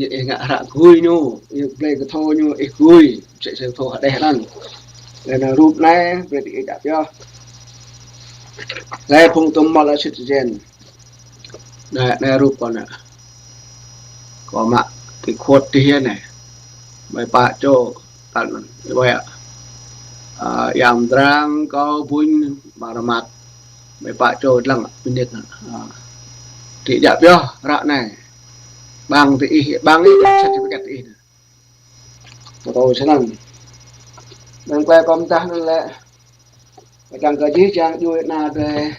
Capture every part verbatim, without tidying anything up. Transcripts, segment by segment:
Ih ngă hră gui ñu, ih blơi kơ thâo ñu, ih gui, sĕ sĕ thâo hơđeh anŭn. Lĕ anŭn rup anai, brơi tơ ih djă pioh. Lĕ phung tơm mơ̆ lĕ sĭt jên. Anai, anai rup kâo anai. Kâo mă tơ khuôt tơ hiên anai. Ƀai pă čô, tal anŭn. Ih ƀai ah. A, yam drang kâo buñ mă rơmat. Ƀai pă čô dlăng pơnit anŭn. A. Tơ ih djă pioh, hră anai. Ƀang tơ ih, ƀang ih, certifikat tơ ih. Pơtô snăn. Anŭn klei kâo mơdah anŭn lĕ. Kâo čang kơ jih jang djuê ana drơi.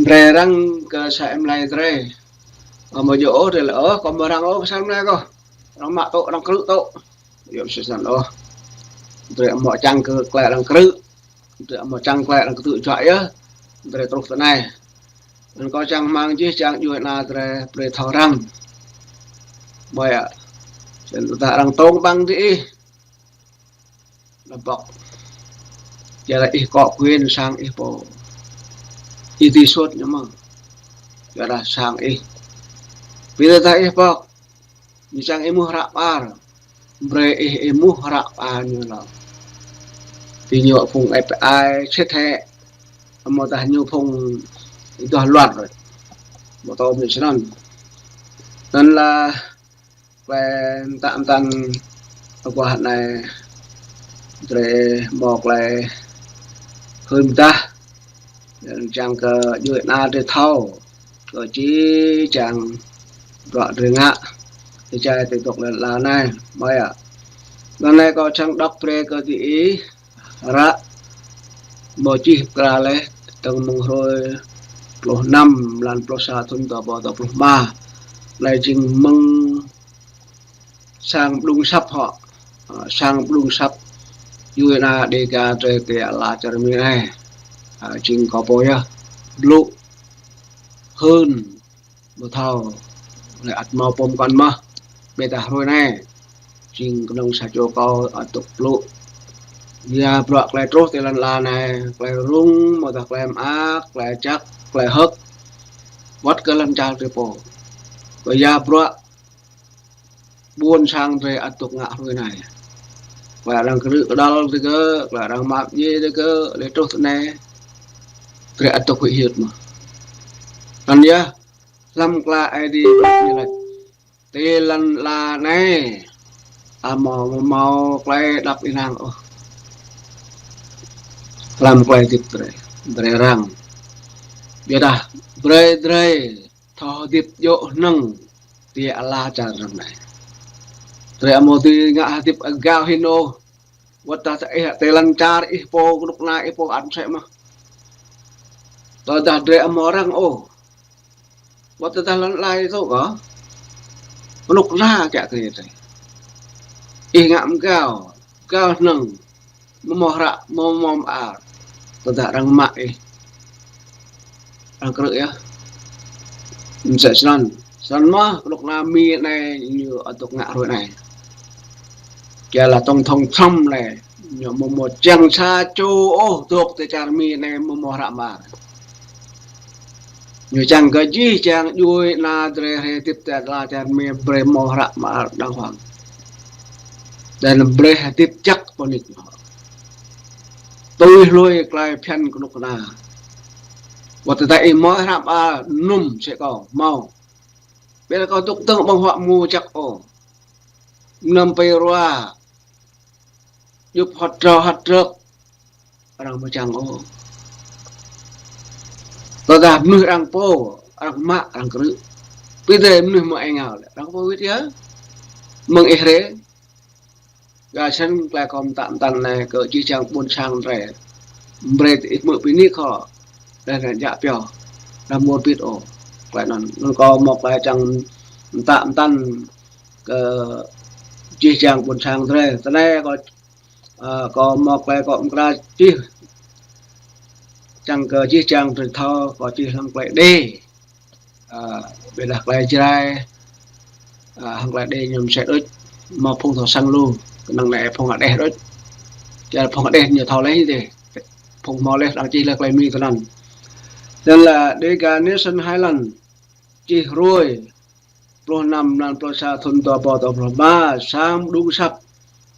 Drơi răng kơ sa em lai drơi. Ơ, mơ̆ djơ̆ ôh, drơi lĕ, ơ, kâo mơ̆ răng ôh, kơ sa em lai kâo. Arăng mă tŏ, arăng krư̆ tŏ. Yua mơsĕ snăn ôh. Drơi mơ̆ čang kơ klei arăng krư̆. Drơi mơ̆ čang klei arăng kơtư̆ juă yơh. Drơi truh tơ anai. Anŭn kâo čang hmăng jih jang djuê ana drơi brơi thâo răng. Ƀai ah. Snăn tơdah arăng tông ƀang tơ ih. Lăm pŏk. Yua dah ih kŏ quyền sang ih pô. Ih tui suôt ñu mơ̆n. Yua dah sang ih. Ƀiădah ih pŏk. Ñu čang ih mŭt hră ƀar. Brơi ih, ih mŭt hră ƀar ñu lŏ. Tơ ñu phung ĕp ai, sĭt hĕ. Amâodah ñu phung ih duah luăt. Ƀu tŏ mơ̆ snăn. Anŭn lĕ klei mtă mtăn aguah anai drơi mơ̆ klei hưn mơdah. Anŭn čang kơ djuê ana drơi thâo. Kơ jih jang bruă drơi ngă. Tơ čar tơ dŏ lŏn ala anai. Ƀai ah. Anŭn anai kâo čang đŏk brơi kơ tơ ih. Hră mơ̆ čih pơkra leh tơ̆ng mơ̆ng hrơi pluh năm, mlan pluh sa thŭn dua rơbâo dua pluh rơma. Lĕ jing mơ̆ng sang blung asăp hŏ. A, sang blung asăp djuê ana Dêga drơi tơ ala čar Mi anai. A, jing kâo pô yơh. Blŭ. Hưn. Ƀu thâo, lĕ ăt hmâo pô mơkŏn mơh, ƀiădah hrơi anai. Jing kơnơ̆ng sa čô kâo ăt dŏ blŭ. Yua bruă klei truh tơ lŏn ala anai, klei rŭng, amâodah klei mơak, klei jăk, klei hơ̆k. Wăt kơ lŏn čar drơi pô. Kơ yua bruă ƀuôn sang drơi ăt dŏ ngă hrơi anai. Klei arăng krư̆ kơdăl tơ gơ̆, klei arăng mă mdjiê tơ gơ̆, lĕ truh tơ anai. Drơi ăt dŏ huĭ hyưt mơh. Anŭn yơh, hlăm klei Aê Diê ñu laĭ. Tơ lŏn ala anai. Amâo hmâo klei đăp ih năng ôh. Hlăm klei hơdip drơi. Drơi răng. Ƀiădah brơi drơi thâo hơdip djŏ hơnơ̆ng tơ ala čar răng anai. Drơi amâo dưi ngă hơdip êgao hĭn ôh. Wăt tơdah ih tơ lŏn čar ih pô kơnuk kơna ih pô ăt mơsĕ mơh. Tơdah drơi amâo răng ôh. Wăt tơdah lŏn ala ih tŏ kơ. Kơnuk kơna kiă kriê drơi. Ih ngă mơgao, mơgao hơnơ̆ng. Mơ̆ hmâo hră, mơ̆ hmâo mơar. Tơdah arăng mă ih. Arăng krư̆ yơh. Mơsĕ snăn. Snăn mơh, kơnuk kơna Mi anai ñu ăt dŏ ngă hrơi anai. Kiăng laĭ tổng thống Trump lĕ. Ñu mơ̆ hmâo čang sa čô ôh dŏ tơ čar Mi anai mơ̆ hmâo hră mơar. Ñu čang kơ jih jang djuê ana drơi hrơi hơdip tơ ala čar Mi brơi hmâo hră mơar đàng hoàng. Lĕ brơi hơdip jăk pơnĭt. Tui hlôi klei phiăn kơnuk kơna. Wăt tơdah ih hmâo hră mơar anŭn sĕ kâo hmâo. Ƀiădah kâo dŏ tơ̆ng ƀơ̆ng huă mơ̆ jăk ôh. Mơnam pơ rua. Djŭp hŏt drao hŏt drơ̆k. Arăng mơčang ôh. Tơdah mơnuih arăng pô, arăng mă, arăng krư̆. Ƀiădah mơnuih mơ̆ ih ngă lĕ, arăng pô wĭt yơh. Mơ̆ng ih rai. Yua snăn klei kâo mtă mtăn anai kơ jih jang ƀuôn sang drơi. Brơi tơ ih hmư̆ bơni kâo. Drơi anai djă pioh. Đăm mŭt bit ôh. Klei anŭn. Anŭn kâo hmâo klei čang mtă mtăn kơ jih jang ƀuôn sang drơi. Tơ anai kâo, ơ, kâo hmâo klei kâo mkra čih. Čang kơ jih jang drơi thâo kâo čih hlăm klei Êđê. Ơ, ƀiădah klei Jrai, ơ, hlăm klei Êđê ñu msĕ đôč. Hmâo phung thâo săng lu. Kơnơ̆ng anai phung Hơđeh đôč. Čar phung Hơđeh ñu thâo leh dih. Phung hmâo leh arăng čih leh klei Mi tơ anŭn. Snăn lĕ Dega Nation Highland. Čih hruê, pluh năm, mlan pluh sa, thun dua rơbâo dua pluh rơma, sang mơđung asăp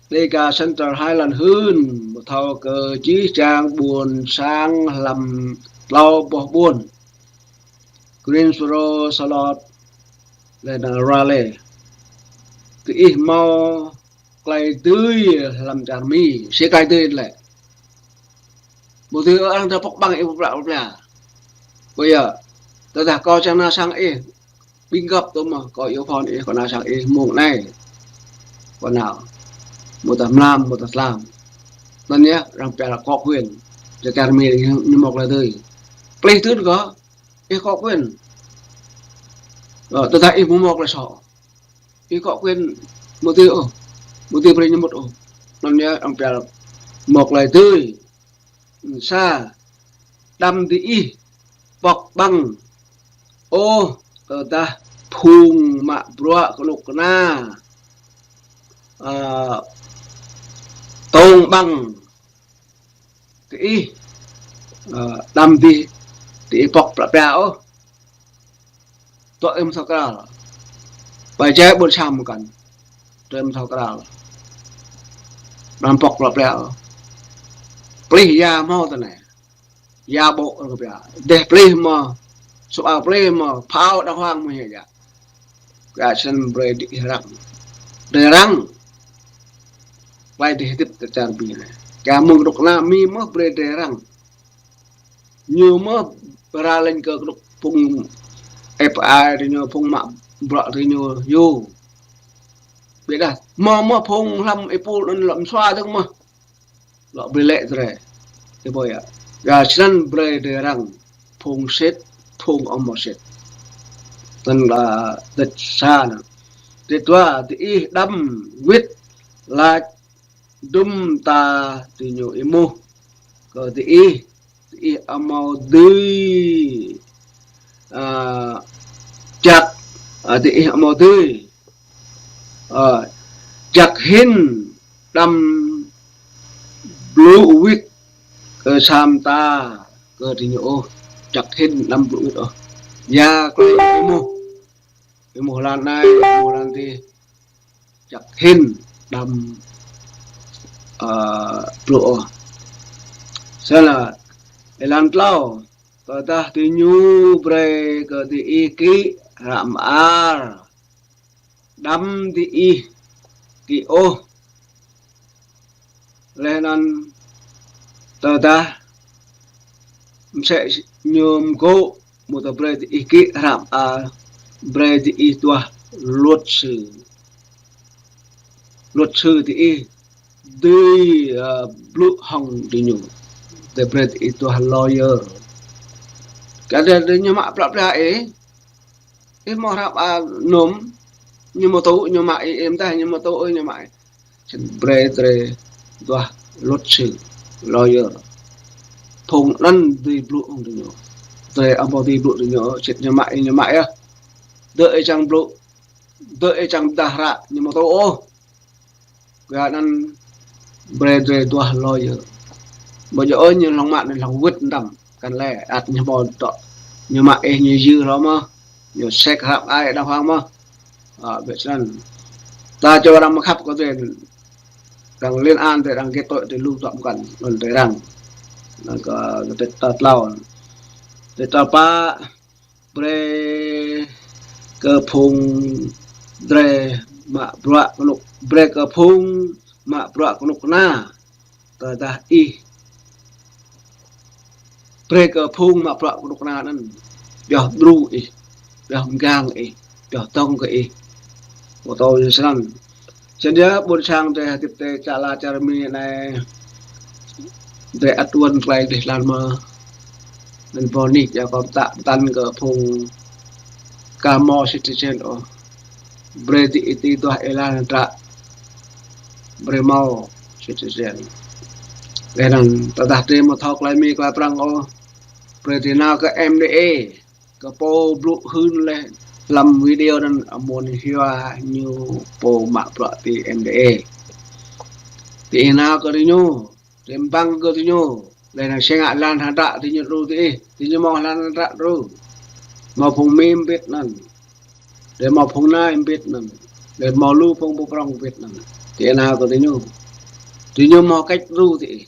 Dega Center Highland hưn, pơthâo kơ jih jang ƀuôn sang hlăm klâo boh ƀuôn: Greensboro, Charlotte, leh anăn Raleigh. Diih hmâo klei dưi hlăm čar Mi, si klei dưi lĕ. Mơ̆ng dưi arăng ta pŏk ƀăng ih pơplă pơplă. Ƀơi yơh, tơdah kâo čang nao sang ih, ƀing găp tơ mơh, kâo iâu phôn ih, kâo nao sang ih mông anai. Kâo nao, mơ̆ng tơdah mlam, mơ̆ng tơdah tlam. Anăn yơh, arăng pia là có quyền. Čar Mi ñu mâo klei dưi. Plih dưi kơ, ih có quyền. Ơ, tơdah ih mâo mâo klei soh, ih có quyền mơ̆ng dưi ôh, mơ̆ng dưi brei ñu mŭt ôh. Anăn yơh, arăng pia là mâo klei dưi. Sa, đăm diih pŏk ƀăng ôh tơdah phung mă bruă kơnuk kơna, ơ, tông ƀăng diih, ơ, đăm diih, diih pŏk plă pia ôh. Tŏ ih mơ̆ thâo krăl. Ƀai jai ƀuôn sang mơkăn. Tŏ ih mơ̆ thâo krăl. Đăm pŏk plă pia ôh. Plih ya hmâo tơ anai. Ya ƀô̆ kơ pia. Dêh plih mơ̆, sŭ ao plih mơ̆, phao đang hoang mơ̆ hĕ yă. Kơ črăn brei diih răng. Drei răng. Klei dih hơdip tơ čar Mi anai. Kơ mơ̆ng kơnuk kơna Mi mơ̆ brei drei răng. Ñu mơ̆ pơră lĕ kơ kơnuk phung ĕp ai diñu, phung mă bruă diñu yơh. Ƀiădah mơ̆ mơ̆ phung hlăm êpul anăn lŏ msua dơ̆ng mơ̆. Lŏ brei lĕ drei. Ih ƀuh yơh. Kơ črăn brei drei răng phung sĭt, phung amâo sĭt. Anăn là dêč sa anăn. Dêč dua, diih đăm wĭt lač dŭm ta diñu êmuh kơ diih, diih amâo dưi, ơ, jăk, ơ, diih amâo dưi, ơ, jăk hĭn đăm blŭ wĭt kơ sa mta kơ diñu ôh, jăk hĭn đăm blŭ wĭt ôh. Ya klei êmuh, êmuh lăn anai, êmuh lăn adih, jăk hĭn đăm, ơ, blŭ ôh. Snăn, êlan tlâo, tơdah diñu brei kơ diih kĭ hră mơar, đăm diih kĭ ôh. Leh anăn tơdah msĕ ñu mgô̆, mơ̆ tơ brei diih kĭ hră mơar, brei diih duah luật sư. Luật sư diih dưi, ơ, blŭ hŏng diñu. Tơ brei diih duah lawyer. Kơ diñu mă plă pia ih, ih mâo hră mơar nôm, ñu mâo tŭ, ñu mă ih, ih mdah, ñu mâo tŭ, ñu mă ih. Snăn brei drei duah luật sư, lawyer. Phung anăn dưi blŭ hŏng diñu. Drei amâo dưi blŭ diñu, sĭt ñu mă ih, ñu mă yơh. Dơ̆ ih čang blŭ, dơ̆ ih čang mdah hră, ñu mâo tŭ ôh. Kơ anăn brei drei duah lawyer. Ƀu djơ̆ ôh ñu hlŏng mă anăn hlŏng wĭt mtam. Kăn lĕ, ăt ñu ƀu tŏ. Ñu mă ih ñu yư hlâo mơh. Ñu sek hră mơar đang hoang mơh. Ơ, ƀiădah snăn. Ta čô arăng mơ̆ khăp kơ drei. Arăng lên án drei, arăng gĕt tŏ drei lu tŏ mơkăn. Anăn drei răng. Anăn kơ, kơ dêč tal tlâo. Dêč tal pă, brei kơ phung drei mă bruă kơnuk, brei kơ phung mă bruă kơnuk kơna. Tơdah ih brei kơ phung mă bruă kơnuk kơna anăn, pioh đru ih, pioh mgang ih, pioh tŏng kơ ih. Kơ tui snăn. Snăn yơh ƀuôn sang drei hơdip tơ čar ala čar Mi anai, drei ăt wăn klei dih lăn mơh. Anăn pô nik yơh kâo pơtă pơtăn kơ phung ka mâo citizen ôh. Brei diih dưi duah êlan hdră. Brei mâo citizen. Leh anăn tơdah drei amâo thâo klei Mi klei Prăng ôh, brei drei nao kơ M D A. Kơ pô blŭ hưn leh hlăm video anăn, amuôn hiua ñu pô mă bruă ti M D A. Diih nao kơ diñu, diih ƀăng kơ diñu, leh anăn si ngă êlan hdră diñu đru diih, diñu mâo êlan hdră đru. Mâo phung Mi mbĭt anăn. Drơi hmâo phung nai ƀĭt anŭn. Drơi hmâo lu phung pơprŏng ƀĭt anŭn. Tơ anai kơ tơ ñu. Tơ ñu hmâo kĕč ru tơ ih.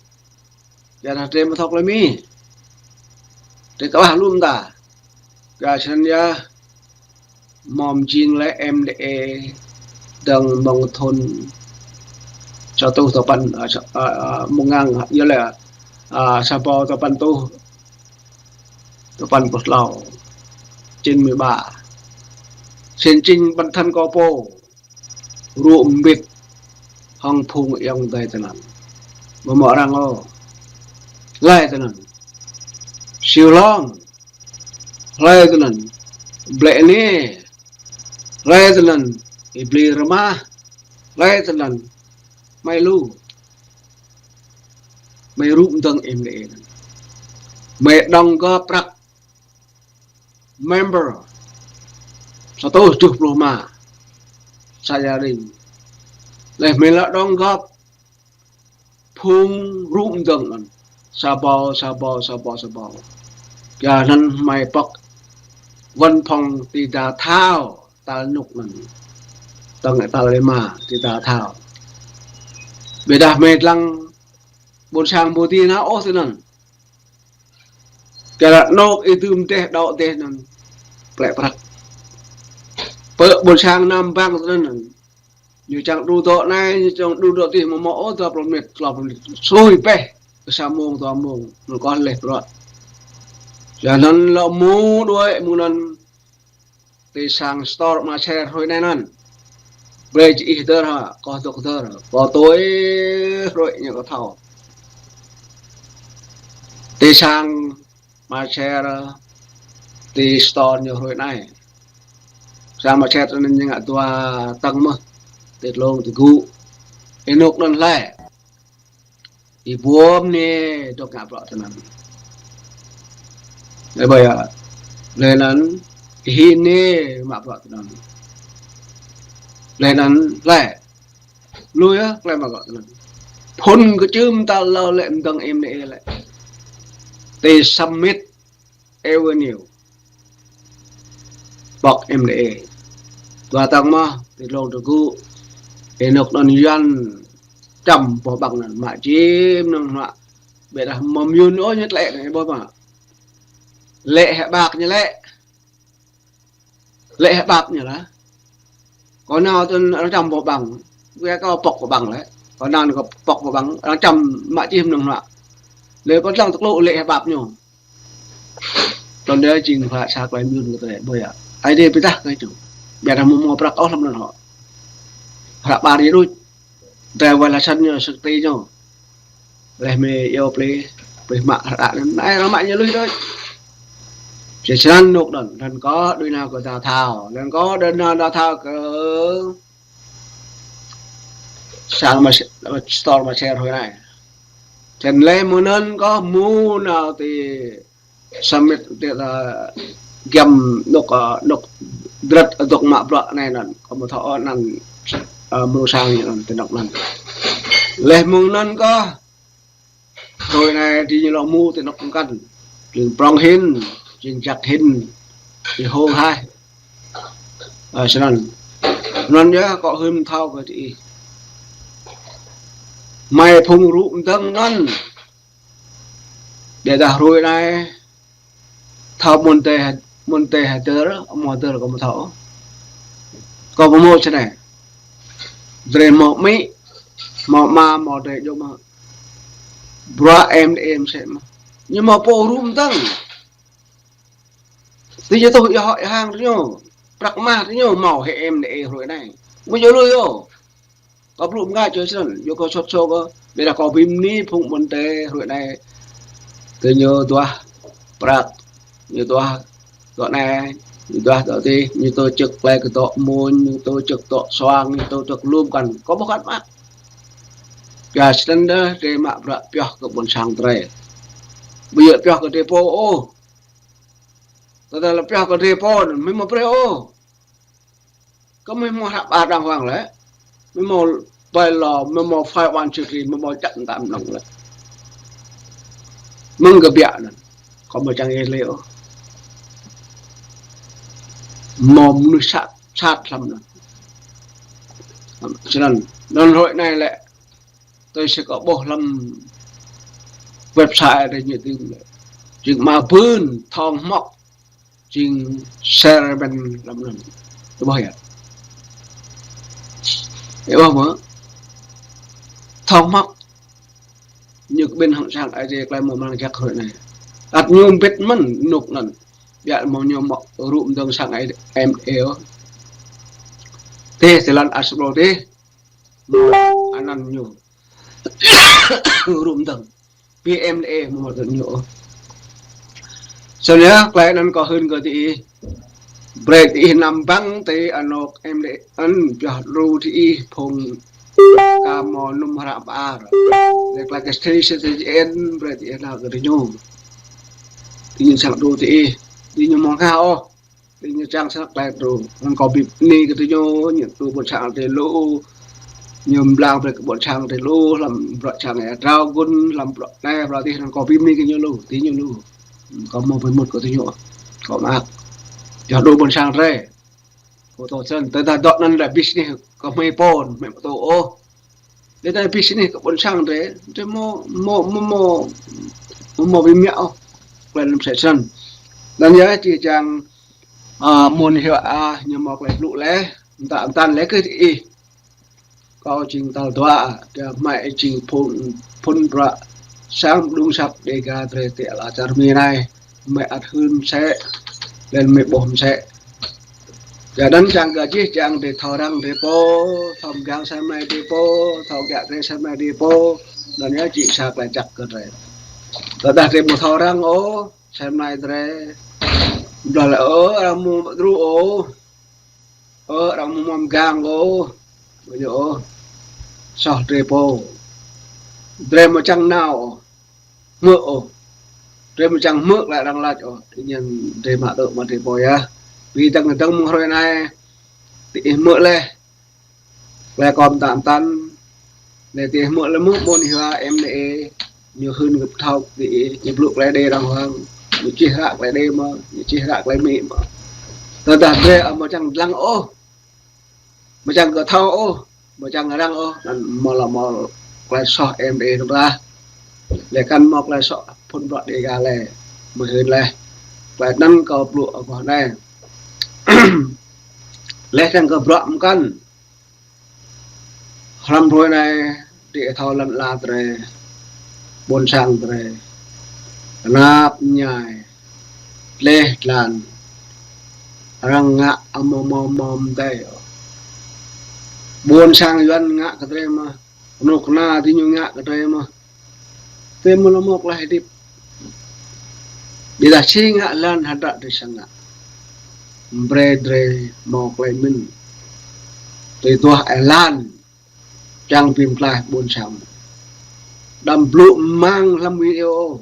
Yua dah drơi mơ̆ thŏk lơi mĭ. Drơi kơ ƀah lŭm ta. Kơ săn yơh. Mơ̆ng jing lĕ M D A dơ̆ng mơ̆ng thŭn sa rơtuh tơpăn, a, sa-, a, a, mơ̆ng ngang, yơh lĕ, a, sa rơbâo tơpăn rơtuh tơpăn pluh klâo. Chín mươi ba. Sĭn jing ƀăn than kơ pô. Rŭ ƀĭt hăng phung ayŏng adơi tơ anŭn. Mơ̆ mơ̆ arăng ôh. Hlơi tơ anŭn. Siu Long. Hlơi tơ anŭn. Blĕ Ni. Hlơi tơ anŭn. Ih Bli Rơmah. Hlơi tơ anŭn. Mơi lu. Mơi rŭ mơdơ̆ng M D A anŭn. Mơi đóng góp prăk member sa rơtuh tơjuh pluh rơma. Sa gia đình. Lĕ mơi lăi đóng góp phung rŭ mơdơ̆ng anŭn. Sa rơbâo, sa rơbâo, sa rơbâo, sa rơbâo. Yua anŭn mơi pŏk văn phòng tơdah thâo tal anŭn anŭn. Tơ̆ng tal lima tơdah thâo. Ƀiădah mơi lăng ƀôn sang ƀu dưi nao ôh tơ anŭn. Kơ lăi anŏ ih dưm dêh đŏk dêh anŭn. Plĕ prăk. Pơ ƀôn sang Nam Bang tơ anŭn. Ñu čang đu dŏ anai, ñu čang đu dŏ adih mơ̆ mơ̆ ôh, dua pluh mơnit, klâo pluh mơnit. Sui pĕh. Kơ sa mông, dua mông. Anŭn kơ leh bruă. Yua anŭn lŏ mơ̆ đuaĭ mơ̆ng anŭn. Tơ sang store Ama Ser hrơi anai anŭn. Brơi či ih dơr hă, kơ dŏ dơr. Kơ tui hrơi ñu kơ thâo. Tơ sang Ama Ser, tơ store ñu hrơi anai. Sang Ama Ser anŭn ñu ngă dua tơ̆ng mơ̆n. Tơ tlông tơ gŭ. Ih anŏ anŭn hlơi. Ih ƀuăm Ni dŏ ngă bruă tơ anŭn. Lĕ ƀơi a. Lĕ anŭn, ih Ni mă bruă tơ anŭn. Lĕ anŭn, lĕ. Lui yơh, lĕ mă bruă tơ anŭn. Phŭn kơ čưm ta lŏ lĕ mơdơ̆ng M D A lĕ. Tơ Summit Avenue. Pŏk M D A. Dua tơ̆ng mơ̆n, tơ tlông tơ gŭ. Ih anŏ anŭn Yuan čăm boh ƀăng anŭn, mă čim nơ̆ng hnuă. Ƀiădah mơ̆ mơyun ôh ñu tlĕ anai boh mă. Lĕ hĕ ƀak ñu lĕ. Lĕ hĕ ƀak ñu lah. Kơ nao tơ arăng čăm boh ƀăng. Wĕ kơ pŏk boh ƀăng lĕ. Kơ nao kơ pŏk boh ƀăng. Arăng čăm mă čim nơ̆ng hnuă. Lĕ kơ lăng tơklŭ lĕ hĕ ƀak ñu. Tơl đe jing pha sa klai mơyun kơ tơlơi ƀơi a. Ai đe pơdah kơ ñu. Ƀiădah mơ̆ mơ̆ prăk ôh lăm anŭn hŏ. Hră ƀar ñu đôč. Tơlơi wai la săn ñu sơ̆ tơ ñu. Leh mơi iâu plih, plih mă hră anŭn. Anai arăng mă ñu lui đôč. Či săn anŏ anŭn. Anŭn kơ đuaĭ nao kơ ta thâo. Anŭn kơ đuaĭ nao ta thâo kơ sang Ama Ser, store Ama Ser hrơi anai. Čen leh mơ̆ng anŭn kơ mơ̆ nao tơ Summit tơ, a, giăm anŏ, a, anŏ drăt dŏ mă bruă anai anŭn. Kơ mơ̆ thâo anŭn, a, mơ̆ sang ñu anŭn tơ anŏ anŭn. Leh mơ̆ng anŭn kơ hrơi anai tơ ñu lŏ mơ̆ tơ anŏ kăn. Jing prŏng hĭn, jing jak hĭn, jing hông hai. A, săn anŭn. Anŭn yơh kơ hưm thâo kơ tơ ih. Mơi phung rŭ mơdơ̆ng anŭn. Ƀiădah hrơi anai thâo mơ̆n tơ, mơ̆n tơ hơdơr, mơ̆ hơdơr kơ mơ̆ thâo. Kơ mơ̆ mơ̆ čơ anai. Drơi hmâo amĭ, hmâo ama, hmâo adơi djŏp mơ̆. Bruă M D A mơsĕ mơ̆n. Ñu hmâo pô rŭ mơdơ̆ng. Tơ ñu tŭ ia hŏ ia hăng tơ ñu. Prăk mah tơ ñu hmâo hĕ M D A hrơi anai. Mơ̆ ñu lui ôh. Kơ blŭ mơngă čơ săn, yua kơ sot sô kơ, ƀiădah kơ bim ni phung ƀôn tê hrơi anai. Tơ ñu duah prăk, ñu duah dŏ anai, ñu duah dŏ adih, ñu tổ chức klai kơ dŏ mơ̆n, ñu tổ chức dŏ suang, ñu tổ chức lum kăn, kơ ƀu kăn mă. Kơ săn đe, drơi mă bruă pioh kơ ƀôn sang drơi. Ƀu djơ̆ pioh kơ drơi pô ôh. Tơdah lĕ pioh kơ drơi pô, mơi hmâo brơi ôh. Kơ mơi hmâo hră ƀar đang huang lĕ. Mơi hmâo bai lŏ, mơi hmâo phai wan čư̆ ri, mơi hmâo čăt tam nong lĕ. Mơ̆ng kơ biă anŭn. Kơ mơi čang yê lê ôh. Hmâo mơnuih sat. sat hlăm anŭn. Snăn, anŭn hrơi anai lĕ, tui si kâo ƀuh hlăm website adih ñu tĭng lĕ, jing mă bưn thŏng hmŏk, jing sel ƀĕn hlăm anŭn. Ƀuh yơh. Ƀuh mơ̆? Thŏng hmŏk. Ñu kơ ƀĭn hăng sang Aê Diê klei mơ̆ mơ̆ng jăk hrơi anai. Ăt ñu mbĭt mơ̆n nuk anŭn. Biă mơ̆ ñu mă rŭ mơdơ̆ng sang Aê Diê em eo. Tih, tih lăn asblo tih. Mơ̆ anăn ñu. Rŭ mơdơ̆ng. Pi em eo mơ̆ mơ̆ tơ̆ ñu. Snăn yơh, klei anăn kâo hưn kơ diih. Brei diih năm băng ti anôk em eo anăn pioh đru diih phung ka mâo num hră ƀar. Lĕ klei kơ sthi sthi jên brei diih nao kơ diñu. Diñu săng đru diih. Diñu mơ̆ng ha ôh. Diñu čang săng klei đru. Anăn kâo bi bơni kơ diñu, ñu đru ƀôn sang drei lu. Ñu mblang brei kơ ƀôn sang drei lu, hlăm bruă čang êa drao gun, hlăm bruă anai, bruă adih, anăn kâo bi bơni kơ ñu lu, diñu lu. Kâo mơ̆ bi mŭt kơ diñu. Kâo mơak. Yua đru ƀôn sang drei. Kâo thâo snăn, tơdah dŏ anăn lĕ business kơ hmei pô, hmei ƀu thâo ôh. Lĕ anai business kơ ƀôn sang drei, drei mơ̆, mơ̆, mơ̆, mơ̆, mơ̆ bi mă ôh. Klei anăn msĕ snăn. Anăn yơh, či čang, a, mơ̆n hiư̆m a, ñu mâo klei blŭ leh, mtă mtăn leh kơ diih. Kâo jing tal dua, kơ hmei jing phŭn, phŭn bruă sang mđung asăp Dêga drei ti ala čar Mi anai. Hmei ăt hưn msĕ, leh hmei ƀuh msĕ. Yua anăn čang kơ jih jang drei thâo răng drei pô, thâo mgang asei mlei drei pô, thâo kiă kriê asei mlei drei pô, anăn yơh jing sa klei jăk kơ drei. Tơdah drei ƀu thâo răng ôh asei mlei drei, ƀlŏr lĕ ôh, arăng mơ̆ đru ôh. Ơ, arăng mơ̆ mơ̆ng gang ôh. Ƀu djơ̆ ôh. Soh drei pô. Drei mơ̆ čang nao ôh. Hmư̆ ôh. Drei mơ̆ čang hmư̆ klei arăng lač ôh. Tui anŭn drei mă tŭ mă drei pô yơh. Bi dơ̆ng dơ̆ng mơ̆ng hrơi anai. Diih hmư̆ leh. Klei kâo mtă mtăn. Leh diih hmư̆ leh mơ̆ ƀôn hiư̆m em anai. Ñu hưn kơ pơthâo kơ diih, ñu blŭ klei Êđê răng hăng, ñu čih hră klei Êđê mơ̆, ñu čih hră klei Mi mơ̆. Tơdah drei amâo čang dlăng ôh, amâo čang kơ thâo ôh, amâo čang răng ôh, anăn mâo lŏ mâo klei soh em Êđê dơ̆ng lah. Leh kăn mâo klei soh phŭn bruă Dêga leh, mơ̆ hưn leh. Klei anăn kâo blŭ aguah anai. Leh dơ̆ng kơ bruă mkăn. Hlăm hrơi anai, diih thâo lăn ala drei, ƀôn sang drei, knap mñai, dleh dlan, arăng ngă amâo mâo mơ̆ng adih ôh. Ƀôn sang Yuăn ngă kơ drei mơ̆, knŭk kna diñu ngă kơ drei mơ̆. Drei mơ̆ lŏ mâo klei hơdip. Ƀiădah si ngă lăn hơdră drei srăng ngă. Brei drei mâo klei mĭn. Drei duah êlan. Čang bi mtlaih ƀôn sang. Đăm blŭ mang hlăm video.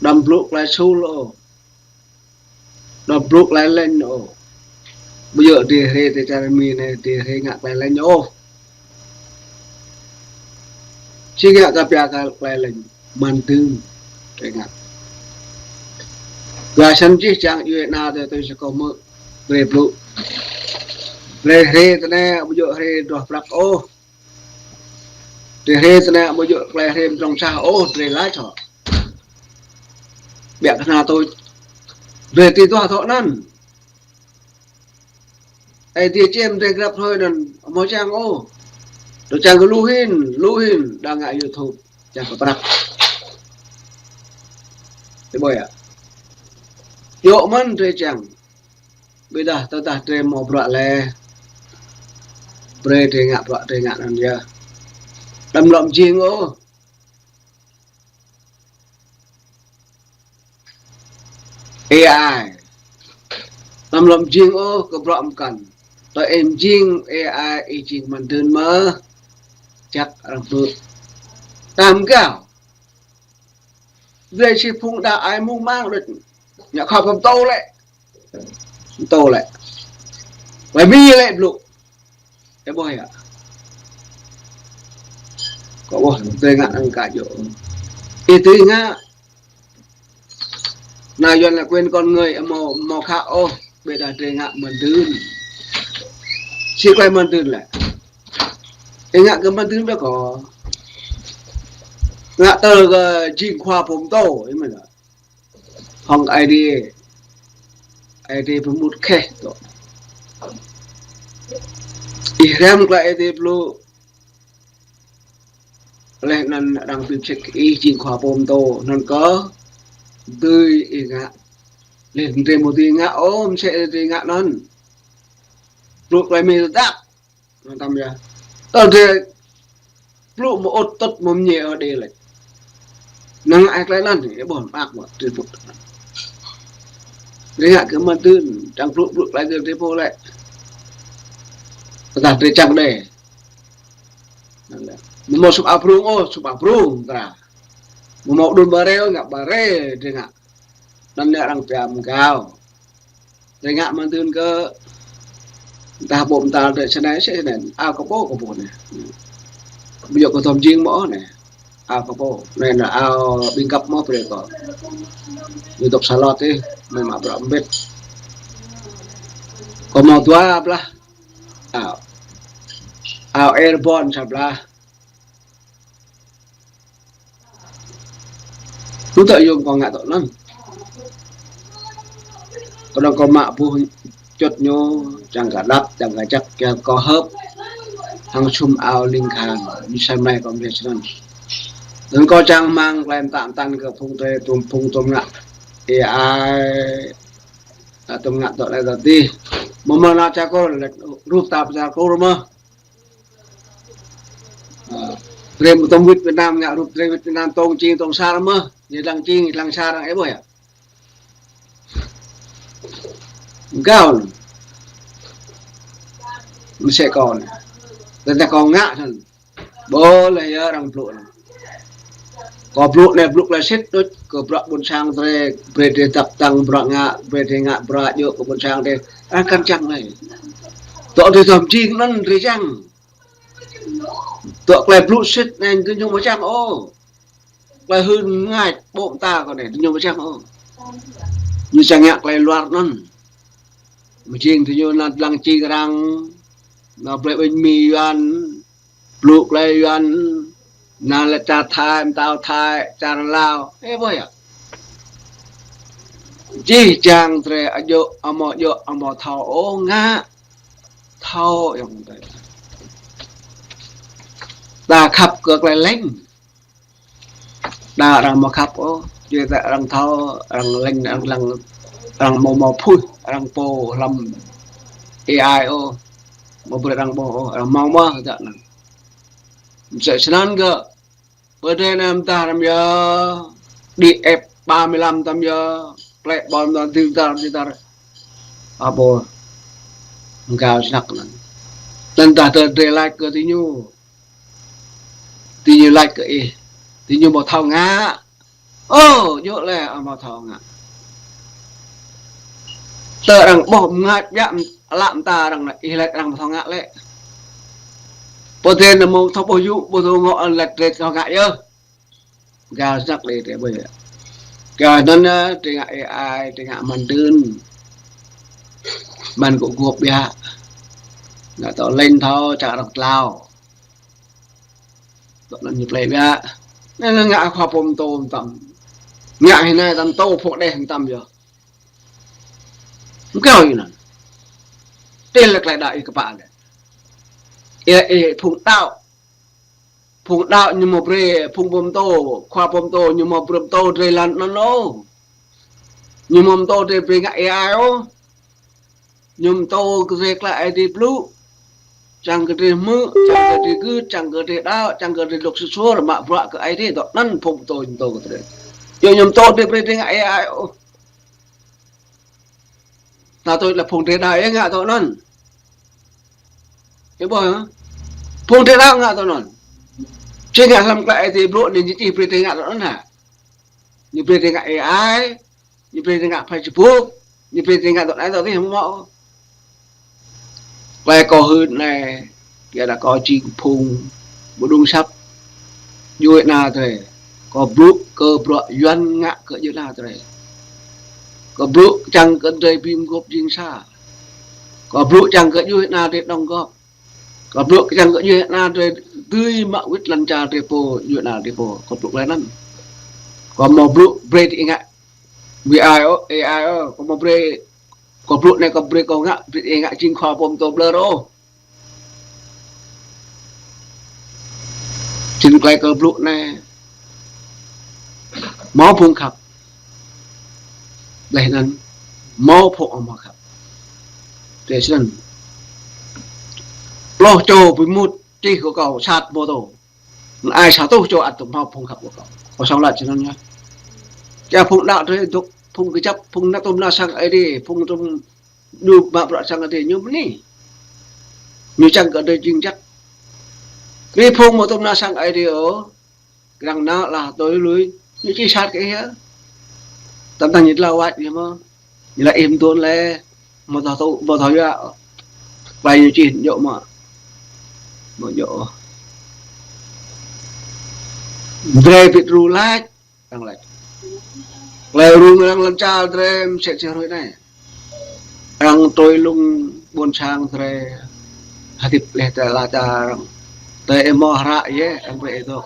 Đăm blŭ klei sul ôh. Đăm blŭ klei lĕñ ôh. Ƀu djơ̆ drei hriê ti čar Mi anai drei hriê ngă klei lĕñ ôh. Si ngă kơ pia kơ klei lĕñ. Măn dưm. Drei ngă. Gah snăn jih jang djuê ana drei tui si kâo hmư̆. Drei blŭ. Drei hriê ti anai ƀu djơ̆ hriê duah prăk ôh. Drei hriê ti anai ƀu djơ̆ klei hriê mdrŏng sah ôh, drei lač hŏ. Biă kơ anăn tui. Drei ti duah thŏ anăn. Ê, drei čem drei grăp hrơi anăn, amâo čang ôh. Drei čang kơ lu hĭn, lu hĭn, đang ngă YouTube, čang kơ prăk. Ti ƀơi yơh. Yơh mơ̆n drei čang. Ƀiădah tơdah drei mâo bruă leh. Brei drei ngă bruă drei ngă anăn yơh. Đăm lŏ mjing ôh. A I. Đăm lŏ mjing ôh kơ bruă mkăn. Tơ ih mjing A I ih jing măn dưn mơ̆. Jăk arăng hmư̆. Tam gao. Drei si phung đa ai mơ̆ng mang đôč. Ñu khăp kơ pơtô lĕ. Pơtô lĕ. Klei Mi lĕ blŭ. Ê ƀuh yơh. Kâo ƀuh drei ngă anăn kơ djơ̆. Ih drei ngă. Anăn Yuăn là quyền con người, amâo, amâo khă ôh. Ƀiădah drei ngă măn dưn. Sĭt tơlơi mơ̆n tơl lĕ. Ih ngă kơ mơ̆n tơl ƀiă kơ. Ngă tơl kơ jing khua pơtô, ih mơ̆n. Hăng Aê Diê. Aê Diê pơmŭt kheh tŏ. Ih răm tơlơi Aê Diê blŭ. Laih anŭn arăng pơčeh kơ ih jing khua pơtô anŭn kơ dưi ih ngă. Laih anŭn drơi mơ̆ dưi ngă ôh, mơsĕ dưi ngă anŭn. Blŭ tơlơi mơ̆ tơdăp. Anŭn tăm yơh. Tơl drơi blŭ mơ̆ ôt tŭt mơ̆ mơñe ôh đe laih. Năng ai tơlơi anŭn, ih ƀuh mơak mơ̆ drơi pŭt. Drơi ngă kơ mơ̆n tơl, čang blŭ blŭ tơlơi drơi pô lĕ. Tơdah drơi čang đe. Mơ̆ mâo sup ao brung ôh, sup ao brung tơra. Mơ̆ mâo đun ƀare ôh, ngă ƀare drơi ngă. Anŭn lĕ arăng pia mơgao. Drơi ngă mơ̆n tơl kơ tah ƀô̆ mơta drơi sơnai sĭt sơnai. Ao kơ pô kơ pô anai. Ƀu djơ̆ kơ tơm jing mơ̆ anai. Ao kơ pô. Anai anŭn ao ƀing găp mơ̆ brơi kơ. Ñu dŏ sa lot ih, mơ̆ mă bruă mbĭt. Kơ mâo dua blah. Ao. Ao Airborne sa blah. Lu tŏ yôm kâo ngă tŏ anŭn. Kơnơ̆ng kâo mă buh čut ñu, čang kơ đăp, čang kơ čăk, kiăng kơ hơ̆p. Hăng sum ao ling khang, ñu sa mai kâo mơ̆ črăn. Anŭn kâo čang rơmang klem tơm tăn kơ phung tơi, phung, phung tôm ngă. Ê ai, tôm ngă tŏ lĕ tơdih. Mơ̆ mơ̆ nao čar kôl, rup ta pơ čar kôl mơ̆. Ơ, brơi mơ̆ tôm wĭt Việt Nam ngă rup drơi wĭt Việt Nam tông čing tông sar mơ̆, ñu lăng čing lăng sar lăng ih ƀuh yơh. Gao. Mơsĕ kâo anai. Tơdah kâo ngă anŭn. Ƀuh laih yơh arăng blŭ anŭn. Kâo blŭ anai blŭ tơlơi sĭt đôč kơ bruă ƀôn sang drơi, brơi drơi dăp tăng bruă ngă, brơi drơi ngă bruă djơ̆ kơ ƀôn sang drơi. Arăng kăn čang laih. Tŏ drơi tơm jing anŭn drơi čang. Tŏ tơlơi blŭ sĭt anŭn kơ ñu mâo čang ôh. Tơlơi hưn mơngač ƀô̆ mơta kơ anai, ñu mâo čang ôh. Ñu čang ngă tơlơi luar anŭn. Mơjing tơ ñu nao lăng čing arăng, nao brơi ƀing mĭ Yuan, blŭ tơlơi Yuan, nao lĕ čar Thai, mơtao Thai, čar Lao. Ê, ƀuh yơh. Jih jang drơi adjơ̆, amâo djơ̆, amâo thâo ôh ngă. Thâo yơh mơ̆n tơi. Ta khăp kơ tơlơi leng. Đa arăng mâo khăp ôh, yua ta arăng thâo, arăng leng, arăng lăng, arăng mâo mâo phuih, arăng pô hlăm A I ôh, mâo brơi arăng ƀuh ôh, arăng mâo mơ̆ tơdang anŭn. Mơsĕ snăn kơ, pơdai anai mơta răm yơh, đi F ba mươi lăm tăm yơh, plĕ ƀon tăm dư tar, dư tar. Ƀuh, mơgao snăk anŭn. Tơdah tơdrei lač kơ diñu. Diñu lač kơ ih. Diñu ƀu thâo ngă. Ơ, djơ̆ lĕ, ơ, ƀu thâo ngă. Tơ arăng ƀuh mơngač biă ală mơta arăng lĕ, ih lač arăng ƀu thâo ngă lĕ. Pô tơ anai mơ̆ng thâo ƀuh yŭ, ƀu thâo ngă, lač drei thâo ngă yơh. Gao snăk lĕ drei ƀuh yơh. Gao anŭn, ơ, drei ngă A I, drei ngă măn dưn. Măn kơ guôp biă. Ngă tơ leng thâo, čang arăng tlao. Tơ anŭn ñu plei biă. Anai ngă khua pô mtô mtam. Ngă hĭ anai tăm tô phung đeh mtam yơh. Mơgao yơh anŭn. Tơl lĕ klei đaŏ ih kơpă lĕ. Ih, ih phung đaŏ. Phung đaŏ ñu mâo brơi, phung pô mtô, khua pô mtô, ñu mâo brơi mtô drei lăn anŭn ôh. Ñu mâo mtô drei brơi ngă A I ôh. Ñu mtô kơ drei klă Aê Diê blŭ. Čang kơ drei hmư̆, čang kơ drei gưt, čang kơ drei đaŏ, čang kơ drei dlŏk sĭt suôr, mă bruă kơ Aê Diê, tơ anŭn phung mtô ñu mtô kơ drei. Yua ñu mtô drei brơi drei ngă A I ôh. Ta tui lĕ phung drei đaŏ yơh ngă tơ anŭn. Ih ƀuh hă? Phung drei đaŏ ngă tơ anŭn. Či ngă hlăm klă Aê Diê blŭ anai ñu či brơi drei ngă tơ anŭn hă? Ñu brơi drei ngă A I, ñu brơi drei ngă Facebook, ñu brơi drei ngă tơ anai tơ adih hmâo. Klei kâo hưn anai, kiăng kơ kâo jing phung mơđung asăp djuai ana drei. Kâo blŭ kơ bruă Yuan ngă kơ djuai ana drei. Kâo blŭ čang kơ drei bi mguôp jing sa. Kâo blŭ čang kơ djuai ana drei đóng góp. Kâo blŭ čang kơ djuai ana drei dưi mă wĭt lăn čar drei pô, djuai ana drei pô. Kâo blŭ tơlơi anŭn. Kâo hmâo blŭ brơi diih ngă. Ƀu ai ôh, ơ, ai ôh. Kâo hmâo brơi, kâo blŭ anai kâo brơi kâo ngă, brơi diih ngă jing khua pô pơtô blơr ôh. Jing tơlơi kâo blŭ anai hmâo phung khăp. Laih anŭn hmâo phung ƀu hmâo khăp. Tui snăn. Pluh čô bi mŭt čih kơ kâo sat mô tô. Anŭn ai sa rơtuh čô ăt hmâo phung khăp kơ kâo. Kâo song lăt snăn yơh. Kiăng phung đaŏ drei dôk, phung kơjăp, phung nao tŭm nao sang Aê Diê, phung tŭm ñu mă bruă sang Aê Diê ñu bơni. Ñu čang kơ drei jing jăk. Bi phung mă tŭm nao sang Aê Diê ôh. Kơnang nao lah tui lui, ñu čih sat kơ ih yơh. Tăm tăm ñu dlao wač ih mơ̆. Ñu laĭ ih mơ̆n lĕ, mơ̆ thâo tŭ, mơ̆ thâo yua. Klei ñu čih djơ̆ mơ̆. Mơ̆ djơ̆. Drei bi đru lač, arăng lač. Klei rŭng arăng lăn čar drei msĕ si hruê anai. Arăng tui lông ƀuôn sang drei hơdip leh tơlơi čar arăng. Tơdah ih hmâo hră yơh, arăng brơi ih dŏ.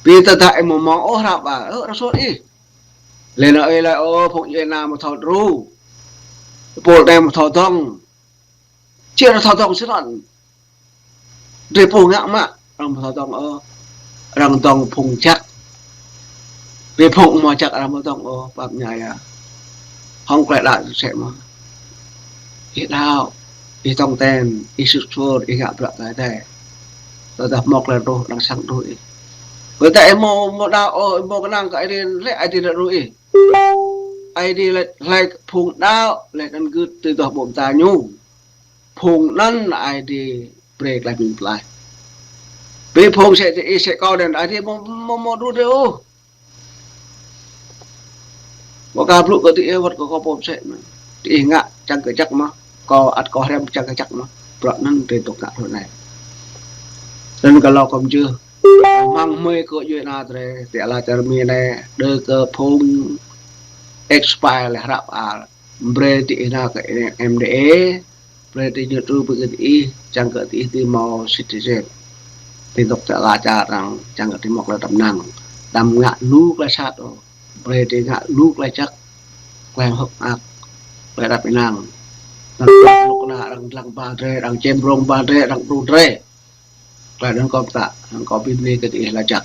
Bi tơdah ih hmâo hmâo ôh hră ba, ơ, arăng suôt ih. Leh anŭn ih laĭ, ơ, phung djuai ana mơ̆ thâo đru. Pôl anai mơ̆ thâo dŏng. Či arăng thâo dŏng snăn. Drei pô ngă mă, arăng mơ̆ thâo dŏng ôh. Arăng dŏng phung jăk. Bi phung mơ̆ jăk arăng mơ̆ dŏng ôh, pap ñai yơh. Hŏng klei đaŏ sĕ mơ̆. Ih đaŏ, ih tong ten, ih sut sur, ih ngă bruă tơlơi Adai. Tơdah hmâo klei truh, arăng săng truh ih. Tơdah ih hmâo, hmâo đaŏ ôh, ih hmâo kơnang kơ Aê Diê, lĕ Aê Diê lĕ truh ih. Aê Diê lĕ hlơi phung đaŏ, lĕ anăn gưt tui duah ƀô̆ mơta ñu. Phung anăn Aê Diê brơi klei ƀing pơklaih. Bi phung sĕ ti ih sĕ kâo anăn Aê Diê mơ̆, mơ̆, mơ̆ đru drei ôh. Mơ̆ kâo blŭ kơ ti ih wăt kơ kâo pô sĕ mơ̆. Ti ih ngă čang kơ jăk mơ̆. Kâo ăt kâo hriăm čang kơ jăk mơ̆. Bruă anăn drei dôk ngă hruê anai. Anăn kơ lŏ kơ mjưh. Mơ̆ng hmưi kơ djuai ana drei. Ti ala čar Mi anai. Đơ kơ phung expire leh hră ba. Brơi ti ih nao kơ M D A. Brơi drei ñu đru brơi kơ diih, čang kơ diih dưi hmâo citizen. Ti dôk tơ ala čar arăng, čang kơ diih hmâo klei tăm năng. Đăm ngă lu klei sat ôh. Brơi drei ngă lu klei jăk, klei hơ̆k mơak, klei đăp ênang. Anăn lu kơ anăn arăng dlăng ba drei, arăng čem rông ba drei, arăng đru drei. Klei anăn kâo pơtă, anăn kâo bi mni kơ diih lač jăk.